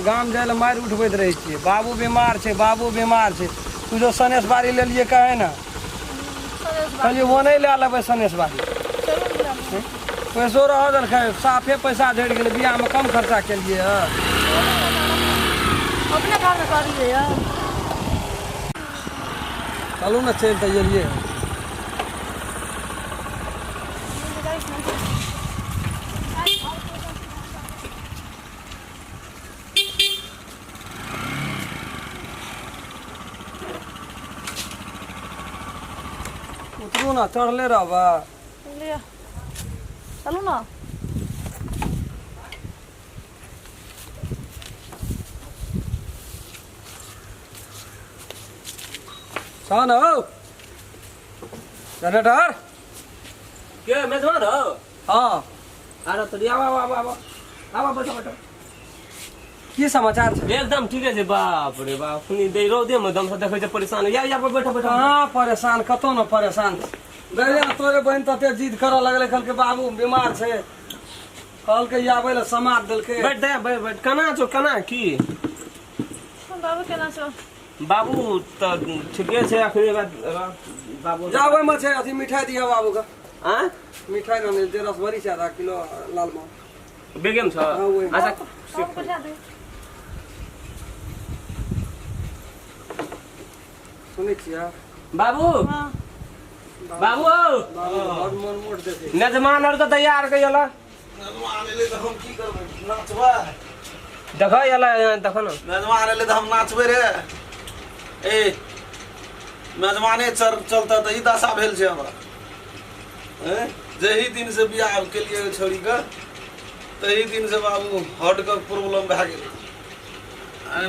गाम जाय लए मारि उठबैत रहै छियै बाबू बीमार छै बाबू बीमार छै तू जो सनेस बाड़ी लेलियै कहे ने कहलियै वो नहि लए लेबै सनेस बाड़ी पैसो रह देलकै साफे पैसा झड़ि गेलै बियाहमे कम खर्चा केलियै हँ अपने घरमे करलियै यऽ चलू ने चलि तऽ एलियै उतरू ने चढ़ले रहबै लिअ चलू ने छह ने हौ जनरेटर के मेजबान हो हँ अरे तो आवा आवा आवा आवा बैठो बैठो की समाचार छै एकदम ठीके छै बाप रे बाप सुनी दे रौदे में दम से देखै छै परेशान या या बैठो बैठो कहाँ परेशान कतौ ने परेशान गए तोरे बहिन तते जिद करऽ लगलै कहलकै बाबू बीमार छै कहलकै आबै लए समाद देलकै बैठ दे बैठ बैठ केना छौ केना की बाबू केना छौ बाबू तऽ ठीके छै अखनी बाबू जा ओहिमे छै अथी मिठाई दिअ बाबू के आँ मिठाई ने जे रसभरी छै आधा किलो लालमोहन बेगम छ हाँ, वही। अच्छा बाबू पठा दे सुनै छियै बाबू हाँ बाबू हौ बाबू बड़ मन मोट देखै मेजमान आर के तैयार कइला मेजबान एलै तऽ हम की करबै नाचबै देखो एला देखो न मेजबान एलै तऽ हम नाचबै रे ए मेजबाने चल चलता तऽ ई दशा भेल छै हमरा हैं? जही दिन से बियाह केलिए छोड़ी के तही दिन से बाबू हट के प्रॉब्लम भए गेलै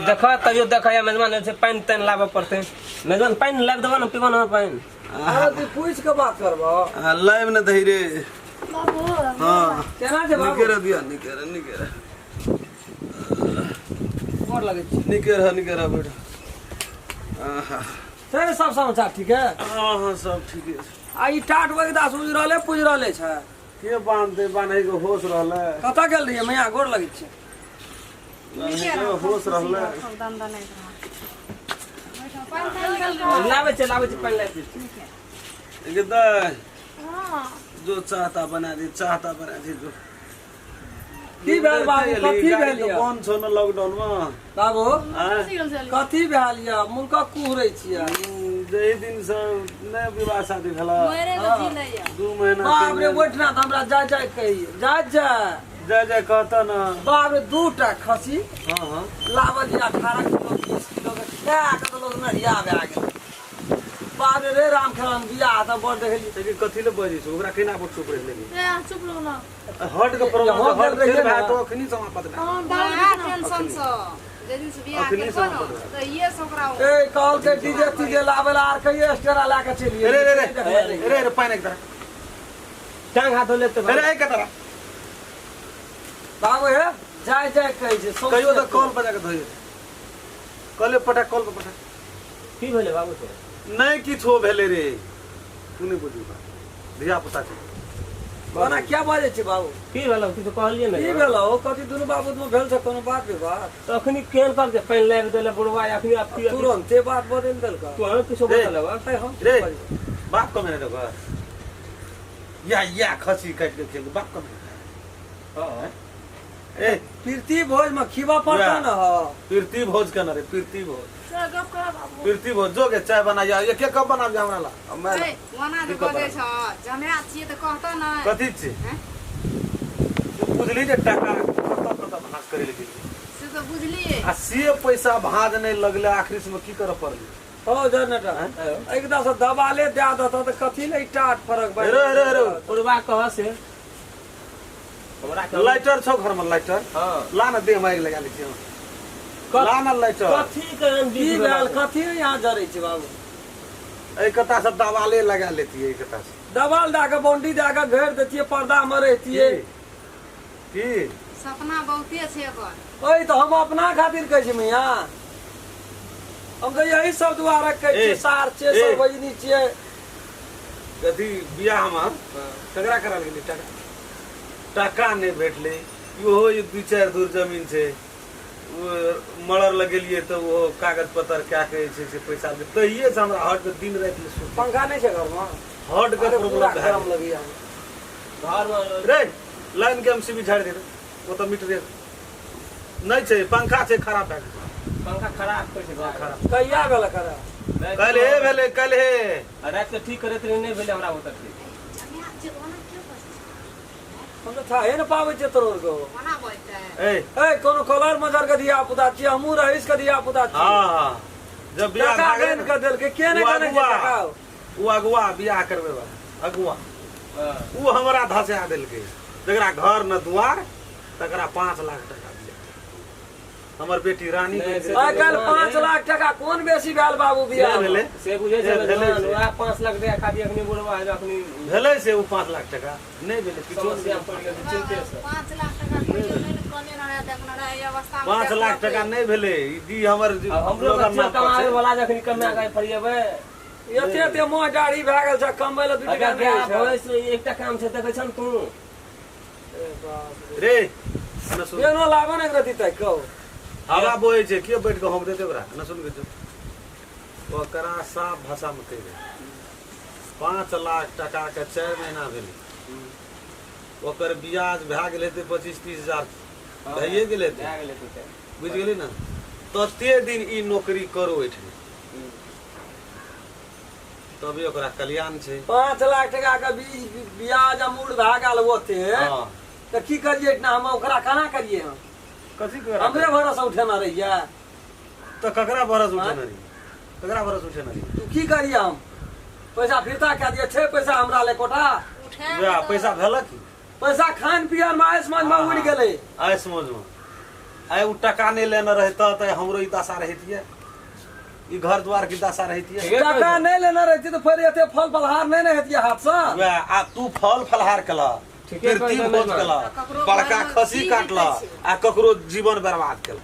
देखो तैयो देखो या मेजबान से पानि तानि लाबऽ पड़तै मेजबान पानि लाबि देबऽ ने पीबऽ ने पानि अरे तू पूछि के बात करबऽ लाइव ने दही रे बाबू हाँ केना छै बाबू निके रह दिया निके रह निके रह गोर लगै छै निके रह निके रह बैठ आहा छै ने सब समाचार ठीक है हाँ हाँ सब ठीके छै आ ई टाट बगदास उजरले पुजरले छै के बांधते बांधे के होश रहलै कतऽ गेल रहियै मैया गोर लगै छै बांधे के होश रहलै लाबै छै लाबै छै पानि लाबि दै छै के दाय हाँ जो चाहता बना दे चाहता बना दे जो की भेल बाबू कथी भेल यऽ कोन छौ न लॉकडाउन में बाबू आँय? कथी भेल यऽ मुल्कक कुहरै छियै जही दिन से नहि विवाह शादी भेला मरे के जी लैया 2 महीना बाप तीन रे महीना। ओहिठिना तऽ हमरा जाय जाय कहिए जाय जाय जाय जाय कहता न बाप रे दू टा खसी हाँ हाँ लावल ये 18 किलो 20 किलो के खा के तऽ लोग नरिया भए गेल बाप रे रे राम खेलन बियाह तऽ बड़ देखलियै लेकिन कथी ले बजै छै ओकरा केना पर चुप रहि लेली ए अहाँ चुप रहू ना हट के प्रॉब्लम हम हट गेल रहियै फेर भए ने। तो अखनी समाप्त भए हाँ बड़ा बाबू टेंशन से जे दिन से बियाह अखनी केलको समाप्त न तऽ ये से ओकरा ए कहलकै डीजे तीजे लाबै ला आर कहिए एक्स्ट्रा लए के चलिए रे रे रे रे रे पानि एक तरह टांग हाथ लेते रे एक तरह बाबू हे जाय जाय कहै छै सौंसे कहियो तऽ कॉल बजा के धोइ कले पटा कॉल पर पटा की भेलै बाबू से नहि किछो भेलै रे तू नहि बुझी बात धिया पुता छै ओना क्या बाजै छै बाबू की भेलै किछु कहलियै की नहि भेल हो कथी दुनू बाबू मे भेल छै कोनो बात विवाद तऽ अखनी केहन कहलकै पानि लाबि देले बुढ़वा अखनी आब की तुरन्ते बात बदलि देलकै तू हमें किछो रे। बदल लेबऽ हम रे बाप कमे नहि ओकर या या खसी काटि के खेल बाप कमे हँ ए प्रीति भोज में खीबा पड़ता वएह। न हो प्रीति भोज केना रे प्रीति भोज चल गप कर बाबू प्रीति भोज जो के चाय बना जा एक एक कप बना जा हमरा ला अब मैं ए, ओना जे की कप बजै छ जमाए छियै तऽ कहतऽ नै कथी छी हैं? तू बुझली जे टाका कतऽ कतऽ भाँज करे लए गेली से तऽ बुझलियै आ से पैसा भाँज नहि लगले आखिरी में की करऽ पड़लै हो जनरेटर एकदा से दबाले दए देता तऽ कथी ले टाट फरक हेरो हेरो हेरो बुढ़वा कह से हमरा के लाइटर छौ घर में लाइटर हँ ला ना देह में आगि लगा लै छियै ला ना लाइटर कथी के की भेल कथी यहाँ जरै छै बाबू एहि कता सब दवाले लगा लेतियै एहि कता से दबाल दए कऽ बाउंड्री दए कऽ घेर दैतियै पर्दा मे रहितियै की सपना बहुते छै एकर ओहि तऽ हम अपना खातिर कहै छी मैया हम तऽ यही सब दुआरे कहै छियै ए, सार छियै ए। सरबजनी छियै कथी बियाहमे ककरा करायल गेलै टाका टाका नहि भेटलै इहो ई दू चारि धूर जमीन छै मरर लगेलियै तऽ ओ कागज पत्तर कए के जे छै से पैसा तहिए से हमरा हार्ट के दिन राति मे सोचै। पंखा नहि छै घरमे? हार्ट के अरे प्रॉब्लम पूरा भए गरम गेल। लगैया। घरमे रे लाइन के एमसीबी झाड़ि दे, ओतऽ मीटरे नहि छै, पंखा छै खराब भए गेल। पंखा खराब करै छै हँ, खराब। कहिया भेल खराब? काल्हि हे भेलै, काल्हि हे। राति के ठीक करैत रही, नहि भेलै हमरा ओतऽ ठीक। जमाए छै ओना क्यों बजै छै? हम तऽ थाहे ने पाबै छियै तोर को। ओना बजतै। ए ए कोनो कलर मजर के धिया पुता छियै, हमहूँ रहीस के धिया पुता छियै। हँ हँ, जब बियाह टका भए गेलै गानि ने, के देलकै, के नहि ओ जानै छै अगुआ। टका? ओ अगुआ बियाह करबै वाला अगुआ हँ। ओ हमरा धसा देलकै, जकरा घर न दुआर तकरा 5 लाख टका दिया। हमर बेटी रानी नहि, के से आइ काल्हि 5 लाख टका कोन बेसी भेल बाबू बियाह से भेलै। से बुझै छै से भेलै से। वएह 5 लाख टका खाली अखनी बुढ़वा है, अखनी भेलै से ओ 5 लाख टका नहि भेलै किछो नहि समस्या भेलै। पड़ि गेल छै चिन्ते से। 5 लाख टका कहियो नहि ने कमे न रहै, देखने रहै, ई अवस्थामे 5 लाख देखलकै। टका नहि भेलै। ई दी हमर आ हमरो लोगन बच्चा नाम पर कमाबे छै। वाला जखनी कमा के फरिएबै। एते एते मोह दाढ़ी भए गेल छै, कमबै लए 2 टका अगर नहि बियाह छै। भइस एकटा काम छै, देखै छन तू। ए बाप रे रे। न सुन। एनो लाबो ने एक रत्ती तक कहू। हवा बहै छै, के बैठ के हम देतै ओकरा? न सुन के जो। ओकरा साफ भाषा मे कहि दे, 5 लाख टका के 4 महीना भेलै, ओकर ब्याज भए गेल हेतै 25-30 हजार भइए गेल हेतै। भए गेल हेतै तऽ। बुझि गेली ने? तते दिन ई नौकरी करू एहिठाम तबे ओकरा कल्याण छै। 5 लाख टका के ब्याज अमूर भए गेल ओते। हँ। तऽ की करियै एहिठिना हम? ओकरा केना करियै हम? कथी ककरा? हमरे भरोसा उठेना रहियै। तऽ ककरा भरोस उठेने रहियै? ककरा भरोस उठेने रहियै? तू की करियै हम? पैसा फिरता कए दियै? छै पैसा हमरा ले कोटा? उठा वएह के पैसा भेलक की? पैसा खान पियन मे आइस मौज मे उड़ि गेलै। आइस मौज मे। आइ ओ टका नहि लेने रहितऽ तऽ हमरो ई दशा रहितियै, ई घर द्वार के दशा रहितियै। ठीके कहै टका छौ। नहि लेने रहितियै तऽ फेर एते फल फलहार नहि ने हेतियै हाथसँ। वएह आ तू फल फलहार केलह, ठीके कहै कृत्रिम छौ भोज मेजबान। केलह, ककरो बड़का घरमे खस्सी की काटलह बिकै छै? आ ककरो जीवन बर्बाद केलह।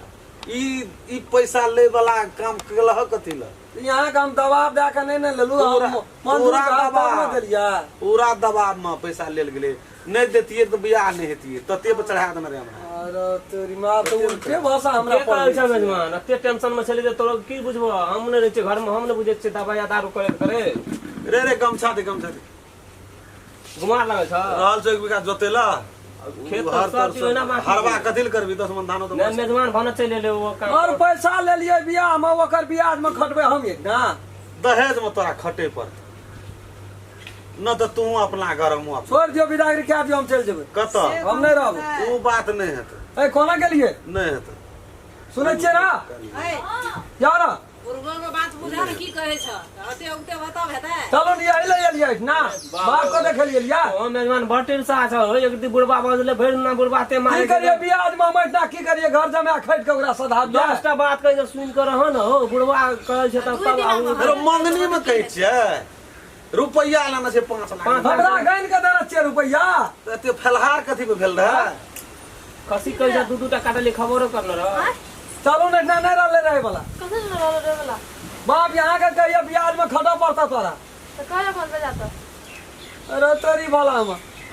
ई ई पैसा लै वाला काम केलह कथी लए? यहाँ के हम दबाव दए के नहि ने लेलहुँ, हम पूरा मंजूर पूरा भेल तब ने दबाव देलियै। पूरा दबाव मे पैसा लेल गेलै। नहि देतियै तऽ बियाह नहि हेतियै, तते पर चढ़ा देने रहै हमरा। अरे तोरी माँ, तऽ उल्टे भाषा हमरा के कहै पढ़बै छै छै। मेजबान, एते टेंशन मे छली जे तोरा की बुझबो? हम नहि रहै छियै घरमे, हम नहि बुझै छियै दबाई आ दारू करैत करैत। रे रे गमछा दे, गमछा दे। गुमार लगै छ। रहल छौ 1 बीघा जोतेला खेत हर तऽ सब चीज ओहिना बाकी हरबा छै। कथी लए करबी? 10 मन धानो तऽ नहि मेजबान भने चलि एलै ओ काम। और पैसा लेलियै बियाह मे, ओकर ब्याज मे खटबै हम एक ना? दहेज मे तोरा खटे पड़तौ, न तऽ तू अपना घर हम अपना। छोड़ि दियौ, विदागरी कए दियौ, हम चलि जेबै। कतऽ? से हम नहि रहबै। ओ बात नहि हेतै। ए कोना गेलियै? नहि हेतै। सुनै छियै ने? है, जाउ ने। बुढ़बो के बात बुझा ने की कहै छ, ओते उगते बताब हेतै। चलू ने, यही ले एलियै ना, बाप को देखे लियै। ओ मेजबान बड़ सा छ हो, एक दिन बुढ़बा बजले भरि ना बुढ़बा ते की मारे। करियै ब्याज मे हम एहिठिना? की करियै घर जमा खटि के ओकरा सधाबियै? 10टा बात कहै छै सुनि कऽ रह ने हो, बुढ़बा कहै छै तब दुइ तब दिना आबू। अरे मंगनी मे कहै छियै रुपैआ लेना छै 5 लाख। 5 लाख। हमरा गानि के देने छियै रुपैआ। तऽ एते फलहार कथी पे भेल रहै? खसी कहै छै 2 2टा काटली, खबरो करने रह। चलू ने, एहिठिना नहि रहलै रहै वाला। कथी से रहल रे वाला? बाप यहाँ के कहिया ब्याज में खटऽ पड़ता तोरा। तऽ कहिया अपन बजा तऽ। अरे तोरी भला हम।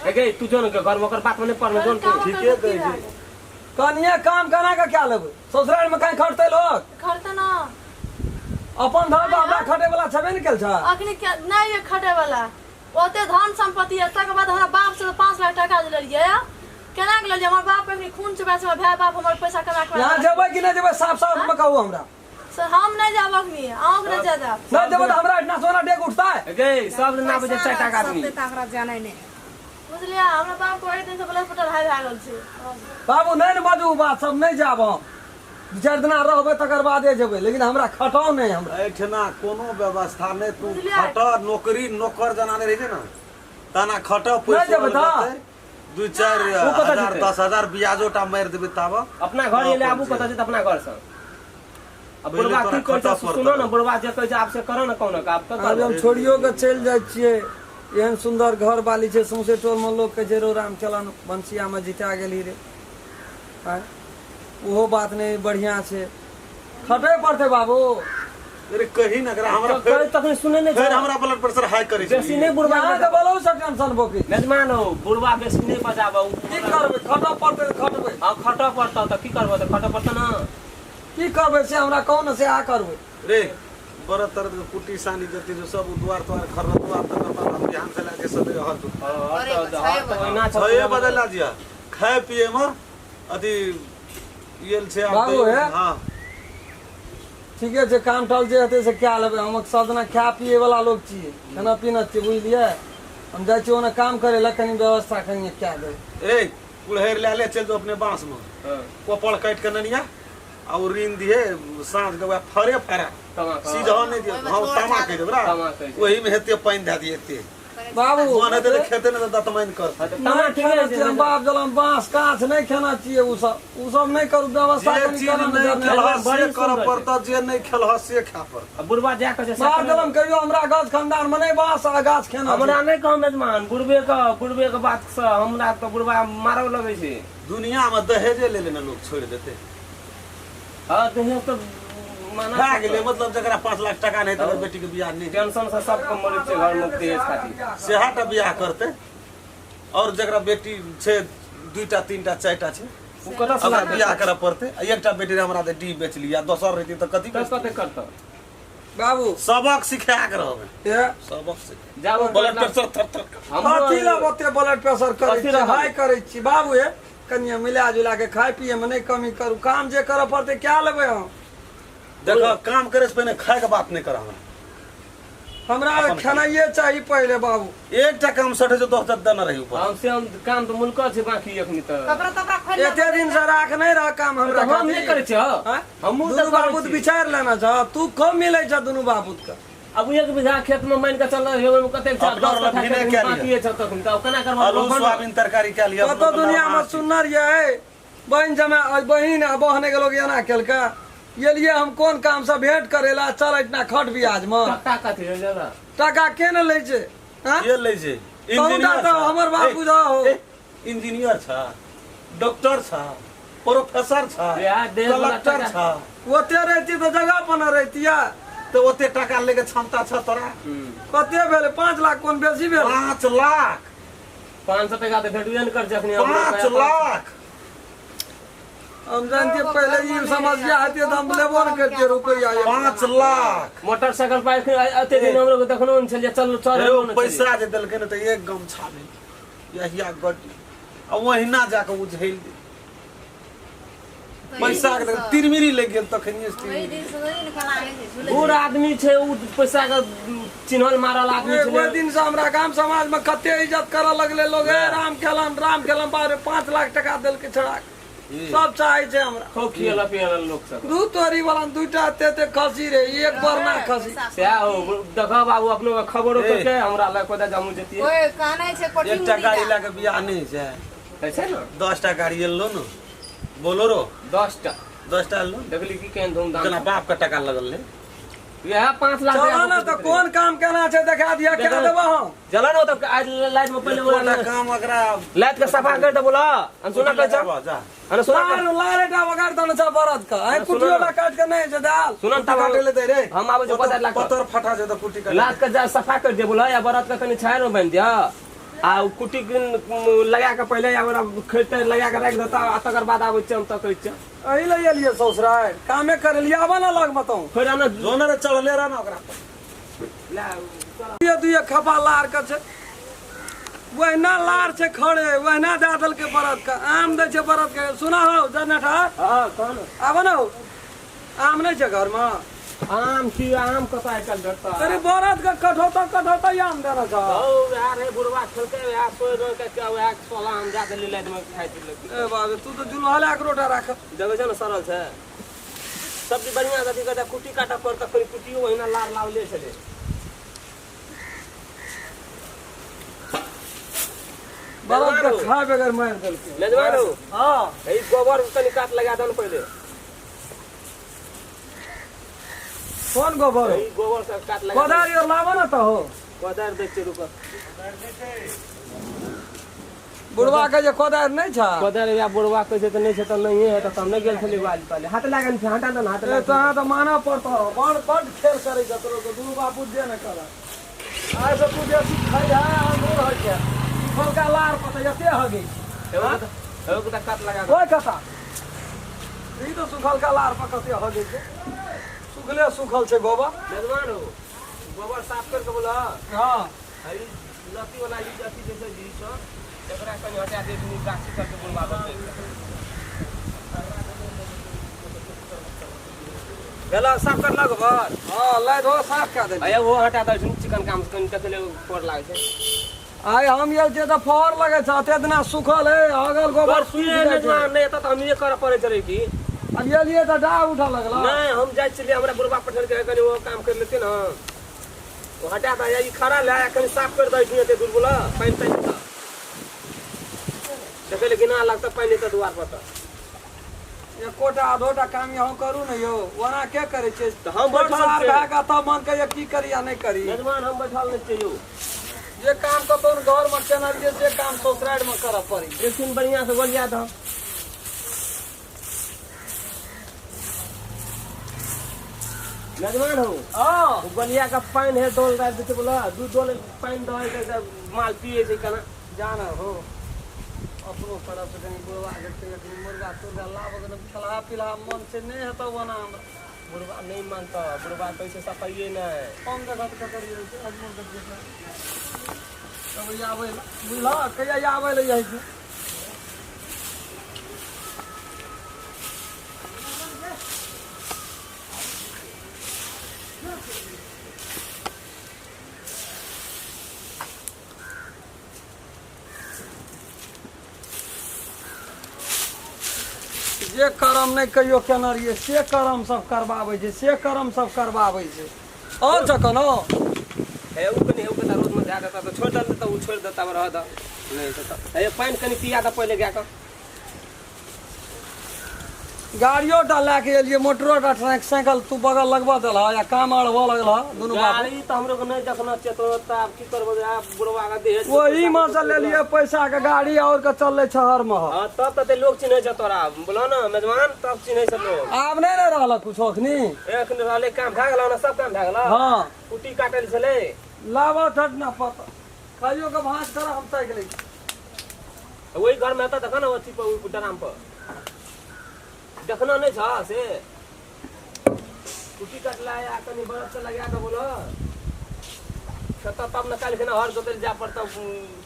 ए गे, तू जो ने घर में, ओकर बात में नहीं पड़ल, जो ने तू। काम ठीके करके की कहै छै। भए गेल? कनिये काम केना के क्या लेबै? ससुराल में कहीं खटतै लोग? खरतै ना। अपन धन तऽ हमरा खटे वाला छेबे ने केल छै। अखनी के नहि ये खटे वाला, ओते धन संपत्ति है तकर बाद हमरा बाप से 5 लाख टका जे लेलियै, केना के लेलियै? हमर बाप अखनी खून चुबा चुबा भाय बाप हमर पैसा कमा के यहाँ जेबै कि नहि जेबै? साफ साफ में कहू हमरा। से हम नहि जायब अखनी, अहूँके नहि जाय देब। नहि जेबै तऽ हमरा एहिठिना सोना डेग उठतै। ए गे, सब दिन आबै छै 4टा आदमी। सत्य तऽ हमरा जानै नहि। बुझलियै, हमरा बाप के ओहि दिन से ब्लड प्रेशर हाई भए गेल छै। बाबू नहि ने बाजू बात सब, नहि जायब हम। 2-4 दिना रहबै तकर बादे जेबै, लेकिन हमरा खटाउ नहि हमरा। एहिठिना कोनो व्यवस्था नहि। तू बुझलियै? खट, नौकरी नौकर जेना नहि रहै छै ने तना खट। नहि पैसो जेबै तऽ? लगतै 2-4 ओ कतऽ हजार जेतै? 10,000 ब्याजो टा मारि देबै ताब। अपना घर एले, आबू कतऽ जेतै अपना घर से? अब पहिले बुढ़बा तोरा की कहै खटऽ छै सुनो ने। पड़तौ। बुढ़बा जे कहै छै आब से करऽ ने, कोनो आब कतऽ आब हम छोड़ियो के चलि जाइ छियै। एहन सुन्दर घर बाली छै, सौंसे टोल मे लोग कहै छै रौ राम चलन भनसिया मे जिता गेली रे। आँय, ओहो बात नहि बढ़िआँ छै, खटै पड़तै बाबू। अरे कही ने एकरा हमरा कहै फेर तखन सुनै नहि फेर छै। हमरा ब्लड प्रेशर हाई करै छै। बेसी नहि बुढ़बा यहाँ के बोलौ से टेंशन बोकी। मेजमान हो, बुढ़बा बेसी नहि बजाबऽ। की करबै, खटऽ पड़तै तऽ खटबै। हाँ, खटऽ पड़तौ तऽ की करबऽ? तऽ खटऽ पड़तौ ने। की करबै से हमरा कहू ने से आ करबै। रे बरद तरद के कुट्टी सानी जते जो सब द्वार द्वार खर द्वार तकर बाद हम बिहान से लाके सवेरे हर दू ओहिना छये बजे ला जिया खाए पिए में अथी येल छै आब बाबू हे। हाँ ठीके छै, काम टल जे हेतै से कए लेबै। हम सब दिना खाए पिए वाला लोग छियै, खाना पीना छियै, बुझलियै? हम जाइ छियै ओना काम करै लए, कनि व्यवस्था कनि कए देबै। ए कुल्हैर लए ले चल जो अपने बांस में कोपड़ काटि के ननिया आ ओ ऋण दिहे साँझ के वएह फरे फरा सीधा नहीं दिए। ओहिमे हाँ छोड़ तामा छाड़ कहि देबरा तामा कहि देबै। ओही में हेते पानि दए दिए एते बाबू मन हेतै तऽ खेते ने तऽ दतमैन करतै। नहि खेना छियै हम बाप जलम, बाँस काँच नहि खेना छियै, उ सब उ सब नहि करू व्यवस्था जे कनि चीज करऽ ने नहि जरने। खेलह से बड़ी करऽ सुन्दर छै। पड़तऽ, जे नहि खेलह से खाय पड़तऽ। आ बुढ़बा जा कऽ जे बाप जलम कहियो हमरा गाछ खानदान मे नहि बाँस आ गाछ खेना हमरा छै। नहि कहम यजमान, बुढ़बे के बुढ़बे के बात से हमरा तऽ बुढ़बा मारऽ लगै छै। दुनिया में दहेजे ले लेने लोग छोड़ि देतै। हाँ दहेज तऽ माना भए गेलै, मतलब जकरा 5 लाख टाका नहि तकर बेटी के बियाह नहि। टेंशन से सबके मरै छै घर में दहेज खातिर। सेहा टा बियाह करतै। और जकरा बेटी छै 2टा 3टा 4टा छै ओ कतऽ से ओकरा लाबै? बियाह करऽ पड़तै। आ एकटा बेटी रहे हमरा तऽ डी बेच लिया, दोसर रहितै तऽ कथी तऽ बेचतै? कते करतऽ? बाबू सबक सिखा के रहबै, ए सबक सिखा। जाबो ब्लड प्रेशर थर थर कर। कथी लए ओते ब्लड प्रेशर करै कथी छियै, रहबै? हाई करै छी बाबू? हे कनिये मिला जुला के खाय पिए में नहि कमी करू, काम जे करऽ पड़तै कए लेबै हम। देखो काम करे से पहिने खाय के बात नहीं कर हमरा। हमरा खेनाइए चाही पहिले बाबू। एकटा काम सठे जो 10 देने रही ऊपर। हम से हम काम तऽ मुल्क छै बाकी एखनी तऽ। कपड़ा तपड़ा खोलि एते दिन से राख नहि रह काम हमरा तऽ हम नहि करै छियै, आँय? हमहूँ तऽ दुनू करै बाबू छियै। विचारि लेना छ, तू कम मिलै छ दुनू बाबू के। अब 1 बीघा खेत में मान के चल रहे हो, कतेक छै? अपना 10 वाला कट्ठा भिने खेत कए में लिअ। बाकी छै तखन तऽ केना करबै? आलू सोयाबीन तरकारी कए लिअ। कतौ दुनिया में सुन्नर ये बहिन जमा बहिन आ बहने के लोग एना केलकै। एलियै हम कोन काम से भेंट करेला, चल एतना खट ब्याज में। टका कथी होइ छै? टका के ने लै छै? आँय? के लै छै? तहुटा तऽ हमर बाप बुझा हो। इंजीनियर छ, डॉक्टर छ, प्रोफेसर छ, या देह वाला कलेक्टर टका। छ। ओते रहिती तऽ जगह पर न रहितियै। तऽ ओते टाका लेके क्षमता छ तोरा? कते भेलै? 5 लाख कोन बेसी भेल? 5 लाख। 500 टका तऽ भेटबे नहि करै छै एखनी। 5 लाख। हम जानतियै पहिले ई समस्या हेतियै तऽ हम लेबो ने करितियै रुपैआ। 5 लाख। मोटरसाइकिल पर एखनी एते दिन हमरो देखनो नहि छलियै, चल चल। हेरो पैसा जे देलकै ने तऽ एक गमछा भेल यहिया गड्डी आ ओहिना जाके उझैल दे पैसा के तिरमिरी लागि गेल तखनिये ओहि तिरमिरी। दिन से ओहि दिन केना होइ छै, झूलै बूढ़ आदमी छै, उ पैसा के चिन्हल मारल आदमी ओहि छै। दिन से हमरा गाम समाज में कते इज्जत करऽ लगले लोग। हे राम खेलन राम खेलन, बाप रे 5 लाख टका देलकै छोड़ा के। सब चाहे छै हमरा। खूब खियला पियला लोक सब। दू तोरी वाला 2टा एते एते खसी रे, एक बरना खसी। सएह हो, देखऽ बाबू अपनो के खबरो ए। करके हमरा लग कोदा जामू जतियै। ओए कानै छै कोठी एकटा मुड़ी गाड़ी दा। लए के बियाह नहि छै। है छै ने 10टा गाड़ी एलो ने बोलोरो। 10टा 10टा एलो ने। देखली की केहन धूमधाम जेना बाप के टका लगल रहे। इएह 5 लाख चलो ने तऽ कोन काम केना छै देखा दिअ, कए देबो हम। चलो ने तऽ आज लाइट में पहिले एकोटा बोला काम एकरा लाइट के सफा कर दे बोला अनसुना कर जा जा। अनसुना लार लारे टा बगाड़ दने छ बरद के आइ सुनो कुटियो ना। ला काट के नहि छै दाल। सुन कुट्टी काटे ले दे रे। हम आबै छै 5 लाख पतर फटा छै तऽ कुट्टी काटे। लात के जा सफा कर दे बोला या बरद के कनि छाया में बांधि दिया आ उ कुट्टी के लगा के पहिले या ओकरा खेत लगा के राखि देता आ तकर बाद आबै छियै हम तकै छियै। एहि लए एलियै ससुराल कामे करे लिए, आबऽ ने लग बताउ। फेर आना जोन रे चढ़ले रह ना ओकरा पर। दुइये दुइये खपा लार के छै, वहिना लार छै खड़े, वहिना दए देलकै बरद के। आम दै छै बरद के। सुना हौ जनठा। हां कौन आबऽ ने हौ, आम नहि छै घरमे? आम की आम कतऽ आइ काल्हि भेटतऽ? अरे बरद के कठौता कठौता आम देने छ। हौ वएह रे बुढ़वा खेलकै वएह सोइ रह के क्या वएह 16 आम जा देली लाइट में खाइ छलै। ए बाबे तू तऽ जुलहला के रोटा राख। देखै छै ने सड़ल छै सब्जी बढ़िआँ कथी कहै कुट्टी काटऽ पड़त तखन कुट्टियो ओहिना लार लावले छलै। बरद के खाय बगैर मारि देलकै। मेजबान हो। हाँ ई गोबर कनि काट लगा दन पहिले। कोन गोबर? ई गोबर से काट लगा। कोदारि और लाबऽ ने तऽ हो। कोदारि दै छियै रुक। बुढ़वा के जे कोदारि नहि छ? कोदारि या बुढ़वा कहै छै तऽ नहि छै तऽ नहिए हेतै तऽ हम नहि गेल छलियै बाज पहिले हाथ लागल छै हटा दन हाथ ए लागल। तऽ अहाँ तऽ मानऽ पड़तौ, बड़ बड़ खेल करै छ तोरो के दुनू बापू जे ने करऽ। आइ से तू बेसी खाइ है अंगूर होइ छै। ई बड़का लार पतै एते हगै छै। एगो के तऽ काट लगा ओइ कता ई तऽ सुखलका लार पर कते हगै छै, सुखले सुखल छै गोबर। मेजबान हो, गोबर साफ करके बोला। हँ। हई लत्ती वाला ई अथी जे छै, ई सब एकरा कनि हटा दे, दुनू गाछी करके बुलवा देतै। भेला साफ कर गोबर? हँ, लाइ धो साफ कए देलियै। अरे वो हटा दै छै, चिकन काम कनि देखले पर लागै छै। आइ हम आयल छियै तऽ फहर लगै छै, एते दिना सुखल है अगल गोबर सुखि जाइ छै। मेजबान नहि एतऽ तऽ हमीए करऽ पड़ै छलै की। आब एलियै तऽ डाह उठऽ लगल। नहि, हम जाइ छलियै, हमरा बुढ़बा पठेलकै, कनि ओ काम करि लेतियै ने। ओ हटा दे, ई खड़ा लए कनि साफ करि दै एते दूर बोला। पानि तानि तऽ देखै लए गिना लगतै, पानि एतऽ दुआर पर तऽ एकोटा आधोटा काम यहाँ करू ने यौ, ओना के करै छै? तऽ हम बैठल छोट सार छियै। भए कऽ तब मन कहिया की करी आ नहि करी। मेजबान, हम बैठल नहि छियै यौ। जे काम कतौ घर मे केने रहियै से काम ससुरारि मे करऽ पड़ै। एक दिन बढ़िआँ से गोलिया दह। मेजबान हो। हँ। ओ गोलिया के पानि है डोल राखि दै छै, बोला दू डोल पानि दहै छै तऽ माल पियै छै केना। जान हो, अपनो तरफ से कनि बुढ़वा के कनि मुर्गा तुर्गा लाबऽ के खेलहा पिलहा मन छै, नहि हेतौ ओना हमरा। बुढ़वा नहि मानतऽ, बुढ़वा कहै छै सफाइए नहि। कम देखत ककरिए छै अजमल देखिए तब आबै लए, बुझलह? कहिया आबै लए जाइ छै? जे करम नहि कहियो केने रहियै से करम सब करबाबै छै, से करम सब करबाबै छै। आओर छ कोनो हे ओ कनि हे ओ रोडमे दए देता तऽ छोड़ि देलकै, तऽ ओ छोड़ि देता, रह दऽ नहि हेतै तऽ। हे पानि कनि पिया दऽ पहिले गायके। गाड़ियो टा लए के एलियै, मोटरो टा साइकिल तू बगल लगबऽ देलह या काम आर हुअ लगल दुनू बाप। गाड़ी तऽ हमरो के नहि देखना छै तो, तऽ आब की करबो, आब बुढ़वा के देह। ओही मे से लेलियै पैसा के गाड़ी और के चललै शहर मे। हाँ, तब तऽ लोग चिन्है छै तोरा, बोलो ने मेजबान, तब चिन्है छै लोग। आब नहि ने रहल कुछो अखनी। एखन रहलै, काम भए गेल ने, सब काम भए गेल। हँ। कुट्टी काटल छलै। लाबऽ ठट ना पता खाइयो के भाँज कर, हम ताकि लै छी। ओहि घर मे हेतऽ, देखऽ ने अथी पर, ओहि डराम पर देखना नहि छ से कुट्टी कटला या कनि बरफ से लगा कऽ बोलो खेत, तब ने काल्हि खना हर जोतै लए जाय पड़तौ।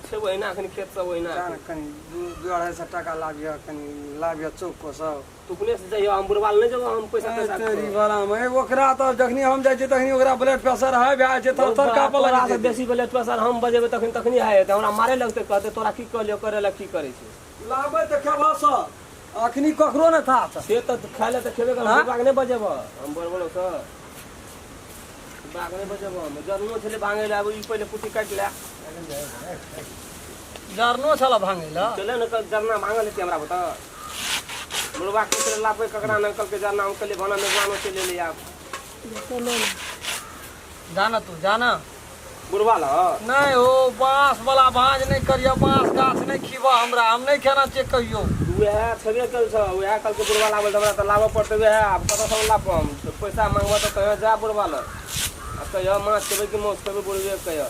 छै ओहिना एखन खेत सब ओहिना। जा ने, कनि दू 250 टाका लाबिह, कनि लाबिह चौक पर सब। तू अपने से जइयो, हम बुढ़वा नहि जेबो, हम पैसा तैसा तेरी बला में ओकरा तऽ जखनी हम जाइ छियै तखनी ओकरा ब्लड प्रेशर हाई भए जाइ छै, थर थर काँपऽ तोरा लगै से छै। बेसी ब्लड प्रेशर हम बजेबै तखन तखनी हाई हेतै, हमरा मारे लगतै, कहतै तोरा की कहलियौ करै लए, की करै छै। लाबै तऽ खेबह सर, अखनी ककरो नहि था छै। से तऽ खाय लए तऽ खेबे कर। हाँ? बुढ़वा के नहि बजेबह, हम बड़ बोलो सर, बुढ़वा के नहि बजेबह हम। जरनो छलै भांगे लए, आब ई पहिले कुट्टी काटि ले। जरनो छल भांगै लए? चले ने, कल जरना भांगल हेतै, हमरा बता। बुढ़वा के चले लापे ककरा ने कहलकै जरना, हम कहलियै भाना मेजबानो चलि एलै आब। जाना तू जाना। बुढ़वा लऽ। नहि हो, बाँस वाला भाँज नहि करिह, बाँस गाछ नहि खीबह हमरा, हम नहि खेना छियै कहियो। उएह छेबे कल छ, उएह कहलकै बुढ़वा लाबै तऽ हमरा तऽ लाबऽ पड़तै उएह। आब कतऽ से लाबऽ हम? तऽ पैसा मांगबऽ तऽ कहियो जा बुढ़वा लग आ कहियो माछ खेबै कि मासु खेबै, बुढ़बे कहियो।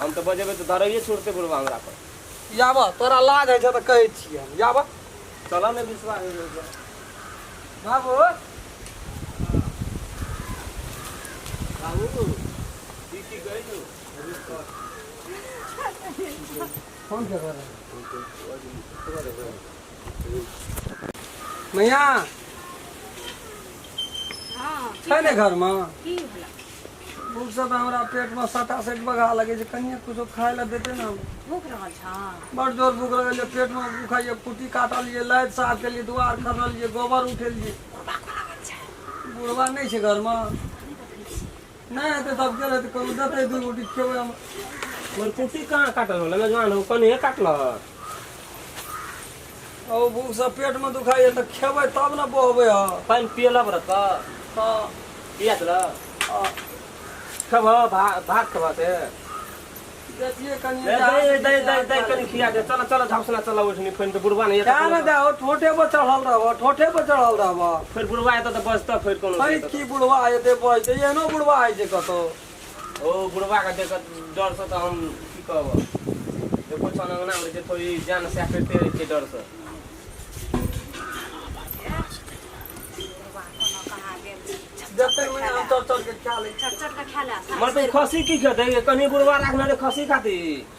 हम तऽ बजेबै तऽ धरैये छोड़तै बुढ़वा हमरा पर। याबऽ, तोरा लाज होइ छै तऽ कहै छियै हम, याबऽ। चलऽ ने, विश्वास होइ छै। बाबू। बाबू, ई की कहै छौ? फोन के कर मैया। हँ। छै ने घरमे? की भेला? भूख से तऽ हमरा पेटमे सटा सटि बगा लगै छै, कनिए कुछो खाय लए देते ने। भूख रहल छ? बड़ जोर भूख लगल छै, पेटमे दुखाइए। कुट्टी काटलियै, लाइट साफ केलियै, दुआर खनलियै, गोबर उठेलियै। बुढ़वा नहि छै घरमे? नहि हेतै तब के रहतै? कहू, देतै दू गोटी खेबै हम। मोर कुट्टी कहाँ काटल होलै मेजबान हो? कनिए काटल। ओ भूख से पेटमे दुखाइए तऽ खेबै तब ने बहबै ह। पानि पियला बरत? हँ। पिया देल? हँ। खेबह भात खेबह से? देखिए कनि। दे दे दे दे दे, कनि खिया दे। चल चल, झापसना चल उठनी, फेर तऽ बुढ़वा नहि क्या ने दे, ठोठे पर चढ़ल रहब, ठोठे पर चढ़ल रहब। फेर बुढ़वा एतऽ तऽ बजतऽ फेर कोनो। है की बुढ़वा एते बजतै? एहनो बुढ़वा होइ छै कतौ? ओ बुढ़वा के देख डर से तऽ हम की कहब, एको छन अंगना मे रहै छै, थोड़ी जान सह करिते रहै छै डर से। जते में हम चढ़ चढ़ के खा ले चट चट के खा ले मर तो खसी की खेतै कनी बुढ़वा राखने रे खसी खाती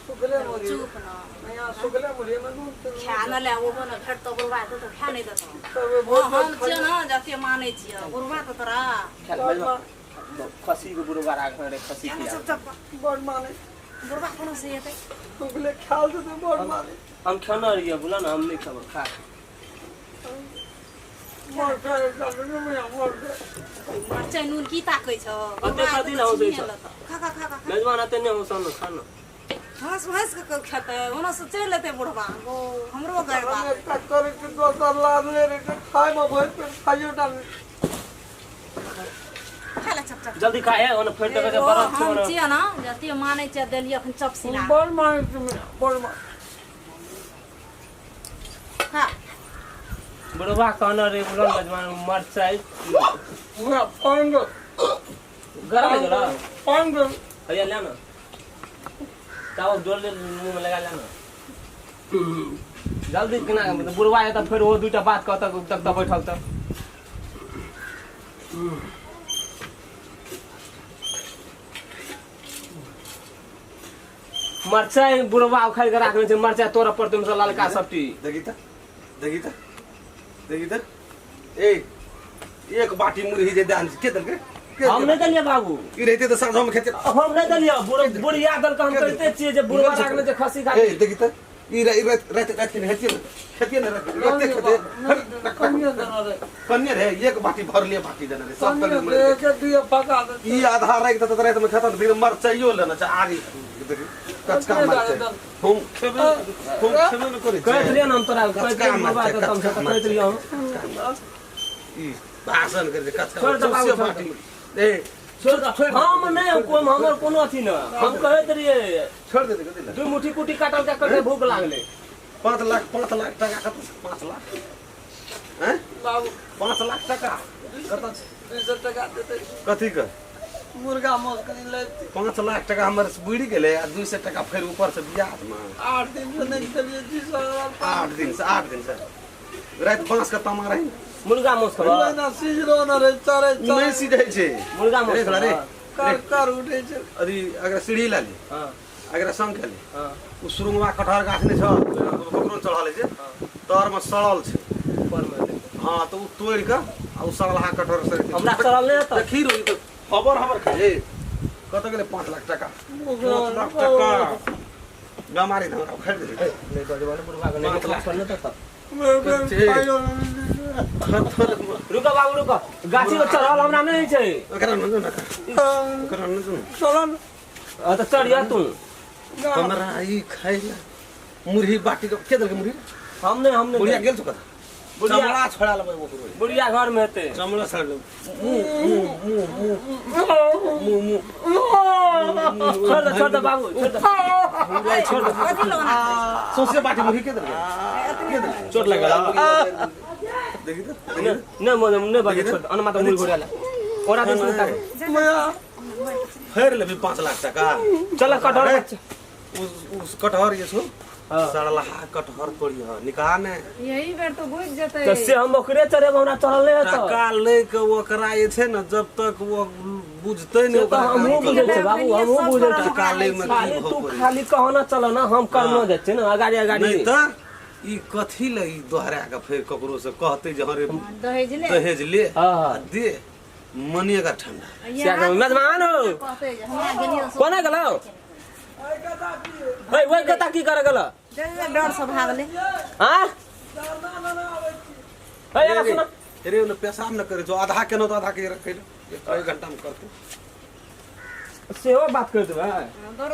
सुखले मुरी चुप न यहाँ सुखले मुरी में नून तेल खा न ले ओहो न भेटतो बुढ़वा तो खा नहीं देतो तब बहुत हम छियै न जते मानै छियै बुढ़वा तो तोरा खसी के बुढ़वा राखने रे खसी खिया बड़ माने बुढ़वा कोनो से एतै सुखले खाल दे तो बड़ माने हम खेना रहिए बोला ना हम नहीं खेब खा मर खाए मर मरचाइ नून की ताकै छ अते कथी ला हँसै छ? खा खा खा खा मेजबान अते नहीं हौसन खाना हँस हँस के खेतै ओना से चलि एतै बुढ़वा ओ हमरो गैर हम बात एकटा करे के दोसर लादले रे के खाय में भरि पेट खाइयो डाल खा ले चप चप जल्दी खा है ओने फेर तक ओ, बरफ हम छोड़ छियै न जते मानै छियै देलियै अखन चप सिना बड़ माने बड़ माने खा बुढ़वा कहना रे बोला मेजबान मरचाइ पूरा पंग गरम है गेलो पंग भैया ले ना चावल जोड़ ले मुंह में लगा ले ना जल्दी केना मतलब बुढ़वा है तऽ फेर ओ दूटा बात कहतक तक तऽ बैठल तऽ मरचाइ बुढ़वा उखाड़ि के राखने छै मरचाइ तोड़ऽ पड़तै ओहिमे सँ ललका सबटी देखी तऽ देखी तऽ देखी तऽ ए एक बाटी मुरही जे दान के देलकै के हम नहि देलियै बाबू ई रहिते तऽ साँझो में खेते हम नहि देलियै बुढ़िया देलकै हम कहिते छियै जे बुढ़वा राखने छै खसी ए खातिर देखी तऽ ई राति राति राति के हेतिए ने खेतिए ने राति राति खेते कनिए देना रे कन्ने रे एक बाटी भरले बाटी देने रे सब कनिए कन्ने दे के दिए पका दे ई आधा राखि देतै तऽ राति में खेतन फिर मरचाइयो लेना छै आरी देखी कचका मरचाइ हम खेबे हम खेबे ने करै कहैत छियै रहियै ने हम तोरा कहैत कचका रहियै बुढ़वा मरचाइ के कम से कचका कम कहैत रहियै हम ई भाषण करै छै कचका छोड़ दे बाबू, सौंसे छोड़ बाटी ए छोड़ दे। हम नहि कोन हमर कोनो अथी न हम कहैत रहियै छोड़ दे कथी लए दू मुट्ठी कुटी काटल के कते भूख लागलै 5 लाख 5 लाख टाका कतऽ छै 5 लाख हैं बाबू 5 लाख टाका कतऽ छै 200 टका देते कथी के मुर्गा मांस कनि लेती 5 लाख टाका हमर बुड़ि गेलै आ 200 टका फेर ऊपर से ब्याजमे 8 दिन से नहीं खेलिए जी सर 8 दिन से 8 दिन से राति बाँस के तामा रही ने मुर्गा मांस खबर ना सीजरो न रे चरे ओ नहि चरे सीझै छै मुर्गा मांस रे छोड़ा रे कर कर उठे छै अभी अगर सीढ़ी ला ले हाँ अगर संग ले हाँ ओ सुरुंगवा कटहर गाछ नहि छौ ककरो चढ़ल छै तर मे सड़ल छै ऊपर में हाँ तऽ ओ तोड़ि कऽ आ ओ सड़लहा कटहर से हमरा सड़ल नहि हेतौ देखी रो ई तऽ हबर हबर खाइ कतऽ गेलै 5 लाख टाका 5 लाख टाका बेमारी तऽ हमरा उखाड़ि देलकै नहि बजबो ने बुढ़वा के नहि 5 लाख। छोड़ ने तऽ थर थर रुको बाबू रुको गाछी पर चढ़ल हमरा नहि छै ओकरा न जो न ओकरा न जो चलन हाँ, तऽ चढ़िया तू हमरा ई खाइ ला मुरही बाटी के के देलकै मुरही हम नहि हम नहि बुढ़िया गेल छौ कतऽ बुढ़िया चमड़ा छोड़ा लेबै ओकरो बुढ़िया घर में हेतै चमड़ा छोड़ा लेबै मुँह मुँह मुँह मुँह मुँह मुँह छोड़ दे छोड़ दे बाबू छोड़ दे छोड़ दे कथी लगना सौंसे बाटी मुरही के देलकै के देलकै चोट लगल देखी तऽ नहि नहि मोने नहि बाजू छोड़ दे अनमा तऽ मुड़ी घोड़ा ला ओरा दिस नहि ताकै। फेर लेबी 5 लाख टाका चल कटहर उस कटहर जे छौ हाँ। सड़लहा कटहर तोड़िह निकाह ने यही बेर तो बुझि जेतै तऽ से हम ओकरे चढ़ेब हमरा चढ़ल नहि हेतौ टका लै के ओकरा जे छै ने जब तक वो बुझतै ने से तऽ ओकरा हमहूँ बुझै छियै बाबू हमहूँ बुझै छियै टका लै मे खाली की तू भऽ खाली कहना चल ना हम करनो जाइ छियै ने अगाड़ी अगाड़ी नहि तऽ ई कथी ले ई दोहरा के फेर ककरो से कहतै जे हरे दहेज ले दहेज ले हाँ। आ दे मने का ठंडा से मेजबान हो कहतै जे हमरा गेलियै कोना गेलौ ओइ ओइ कता की करे गेलौ डर से भागलै हाँ ए यार सुन रे ओने पेशाब न करे जो आधा केनो तऽ आधा के रखै ले एक घंटा में करतै सेहो बात कर देबै दौड़